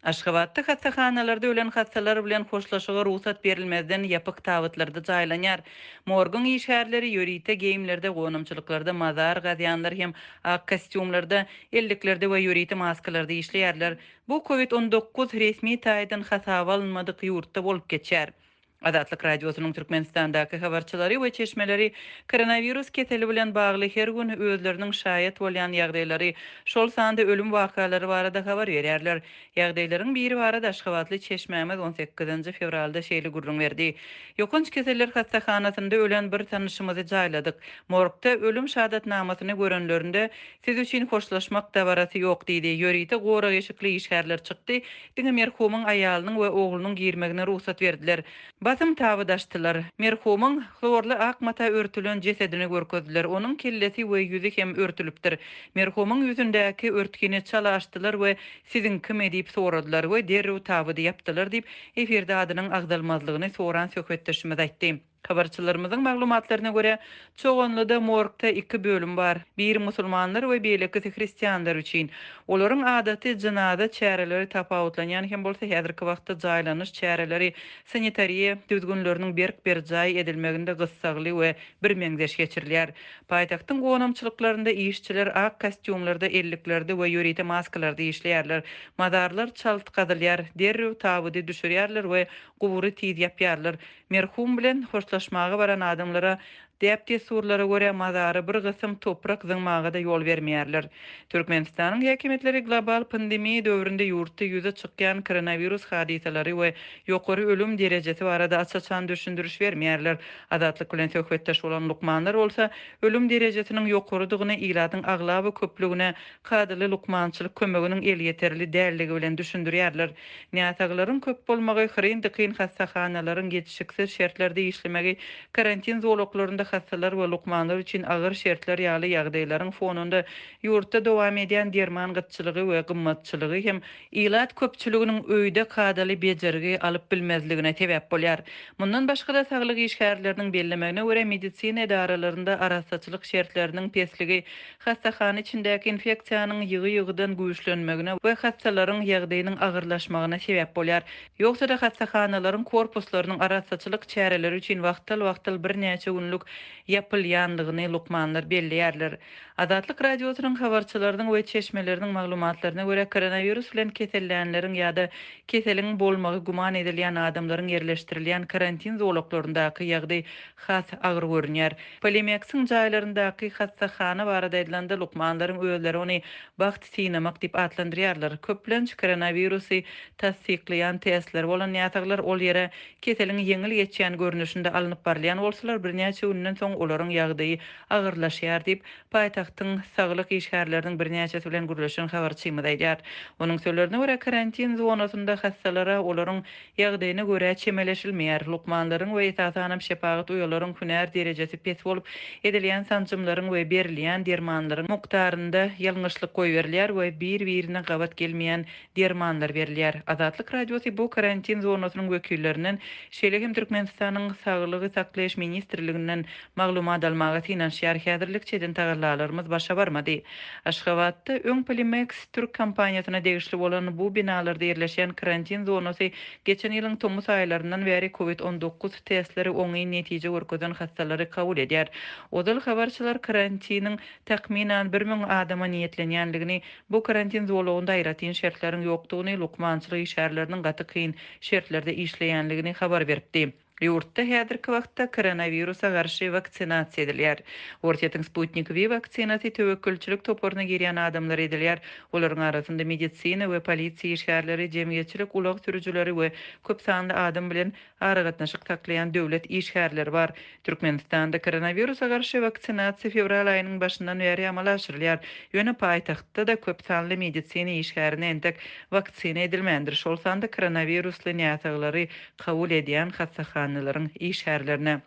Aşgabatda hassahanalarda ölen hassalar bilen hoşlaşyga rugsat berilmezden ýapyk tabytlarda jaýlanýar. Morguň işgärleri ýörite geýimlerde, gonamçylyklarda mazar gazýanlar hem ak kostýumlarda, elliklerde we ýörite maskalarda işleýärler. Bu Covid 19 resmi taýdan hasaba alynmadyk ýurtda bolup geçýär. Azatlyk Radiosynyň Türkmenistandaky habarçylary we çeşmeleri koronawirus keseli bilen bagly her gün özleriniň şaýat bolýan ýagdaýlary, şol sanda ölüm wakalary barada habar berýärler. Ýagdaýlaryň biri barada aşgabatly çeşmämiz on sekizinji fewralda şeýle gürrüň berdi, Ýokanç keseller hassahanasynda ölen bir tanyşymyzy jaýladyk. Morgda ölüm şahadatnamasyny görenlerinde, Siz üçin hoşlaşmak dabarasy ýok diýdi. Ýörite gorag eşikli işgärler çykdy, diňe merhumyň aýalynyň we oglunyň girmegine rugsat berdiler. Basym tabyt açdylar. Merhumyň hlorly ak mata örtülen jesedini görkezdiler. Onuň kellesi we ýüzi hem örtülipdir. Merhumyň ýüzündäki örtgini çala açdylar we Siziňkimi? diýip soradylar we derrew tabydy ýapdylar diýip, efirde adynyň agzalmazlygyny soran söhbetdeşimiz aýtdy. Habarçylarymyzyň maglumatlaryna görä, Çoganlyda morgda iki bölüm bar, biri musulmanlar we beýlekisi hristianlar üçin. Olaryň adaty jynaza çäreleri tapawutlanýan hem bolsa, häzirki wagtda jaýlanyş çäreleri sanitariýa düzgünleriniň berk berjaý edilmeginde gyssagly we birmeňzeş geçirilýär. Paýtagtyň gonamçylyklarynda işçiler ak kostýumlarda, elliklerde we ýörite maskalarda işleýärler. Mazarlar çalt gazylýar, derrew tabydy düşürýärler we gubury tiz ýapýarlar. Merhum bilen hoşlaşmaga baran adamlara däp-dessurlara görä mazara bir gysym toprak zyňmaga-da ýol bermeýärler. Türkmenistanyň häkimiýetleri global pandemiýa döwründe ýurtda ýüze çykýan koronawirus hadysalary we ýokary ölüm derejesi barada aç-açan düşündiriş bermeýärler. Azatlyk bilen söhbetdeş bolan lukmanlar bolsa, ölüm derejesiniň ýokarydygyny ilatyň aglaba köplügine kadaly lukmançylyk kömeginiň elýeterli däldigi bilen düşündirýärler. Näsaglaryň köp bolmagy, hyryn-dykyn hassahanalaryň ýetişiksiz şertlerde işlemegi, karantin zolaklarynda hassalar we lukmanlar üçin agyr şertler ýaly ýagdaýlaryň fonunda ýurtda dowam edýän derman gytçylygy we gymmatçylygy hem ilat köpçüliginiň öýde kadaly bejergi alyp bilmezligine sebäp bolýar. Mundan başga-da, saglyk işgärleriniň bellemegine görä, medisina edaralarynda arassaçylyk şertleriniň pesligi hassahana içindäki infeksiýanyň ýygy-ýygydan güýçlenmegine we hassalaryň ýagdaýynyň agyrlaşmagyna sebäp bolýar. Ýogsa-da hassahanalaryň korpuslarynyň arassaçylyk çäreleri üçin wagtal-wagtal birnäçe günlük ýapylýandygyny lukmanlar belleýärler. Azatlyk Radiosynyň habarçylarynyň we çeşmeleriniň maglumatlaryna görä, koronawirus bilen kesellänleriň ýa-da keseliň bolmagy güman edilýän adamlaryň ýerleşdirilýän karantin zolaklaryndaky ýagdaý has agyr görünýär. Polimeksiň jaýlaryndaky hassahana barada aýdylanda, lukmanlaryň özleri ony bagt synamak diýip atlandyrýarlar. Köplenç koronawirusy tassyklaýan testleri bolan näsaglar ol ýere keseliň ýeňil geçýän görnüşinde alnyp barylýan bolsalar, birnäçe günden soň olaryň ýagdaýy agyrlaşýar diýip, paýtagtyň saglyk işgärleriniň birnäçesi bilen gürleşen habarçymyz aýdýar. Onuň sözlerine görä, karantin zonasynda hassalara olaryň Ýagdaýyna görä çemeleşilmeýär. Lukmanlaryň we esasanam şepagat uýalaryň hünär derejesi pes bolup, edilýän sanjymlaryň we berilýän dermanlaryň mukdarynda ýalňyşlyk goýberilýär we bir-birine gabat gelmeýän dermanlar berilýär. Azatlyk Radiosy bu karantin zonasynyň wekillerinden, şeýle hem Türkmenistanyň Saglygy saklaýyş ministrliginden maglumat almaga synanyşýar. Häzirlikçe eden tagallalarymyz başa barmady. Aşgabatda öň Polimeks türk kompaniýasyna degişli bolan bu binalarda ýerleşýän karantin zonasy geçen ýylyň tomus aýlaryndan bäri Covid 19 testleri oňyn netije görkezen hassalary kabul edýär. Ozal habarçylar karantiniň takmynan 1000 adama niýetlenýändigini, bu karantin zolagynda aýratyn şertleriň ýokdugyny, lukmançylyk işgärleriniň gaty kyn şertlerde işleýändigini habar beripdi. Ýurtda häzirki wagtda koronawirusa garşy waksinasiýa edilýär. Orsýetiň Sputnik V waksinasy töwekgelçilik toparyna girýän adamlara edilýär. Olaryň arasynda medisina we polisiýa işgärleri, jemgyýetçilik ulag sürüjileri we köp sanly adam bilen aragatnaşyk saklaýan döwlet işgärleri bar. Türkmenistanda koronawirusa garşy waksinasiýa fewral aýynyň başyndan bäri amala aşyrylýar. Ýöne paýtagtda-da köp sanly medisina işgärine entek waksina edilmändir, şol sanda koronawirusly näsaglary kabul edýän hassahanalaryň işgärlerine.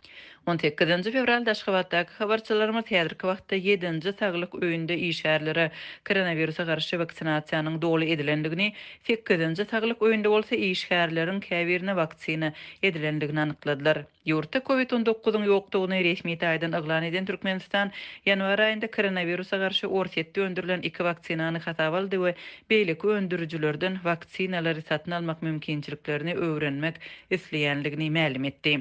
On sekizinji fewralda Aşgabatdaky habarçylarymyz häzirki wagtda ýedinji saglyk öýünde işgärlere koronawirusa garşy waksinasiýanyň doly edilendigini, sekizinji saglyk öýünde bolsa işgärleriň käbirine waksina edilendigini anykladylar. Ýurtda Covid on dokuzyň ýokdugyny resmi taýdan yglan eden Türkmenistan ýanwar aýynda koronawirusa garşy Orsýetde öndürilen iki waksinany hasaba aldy we beýleki öndürijilerden waksinalary satyn almak mümkinçiliklerini öwrenmek isleýändigini mälim etdi.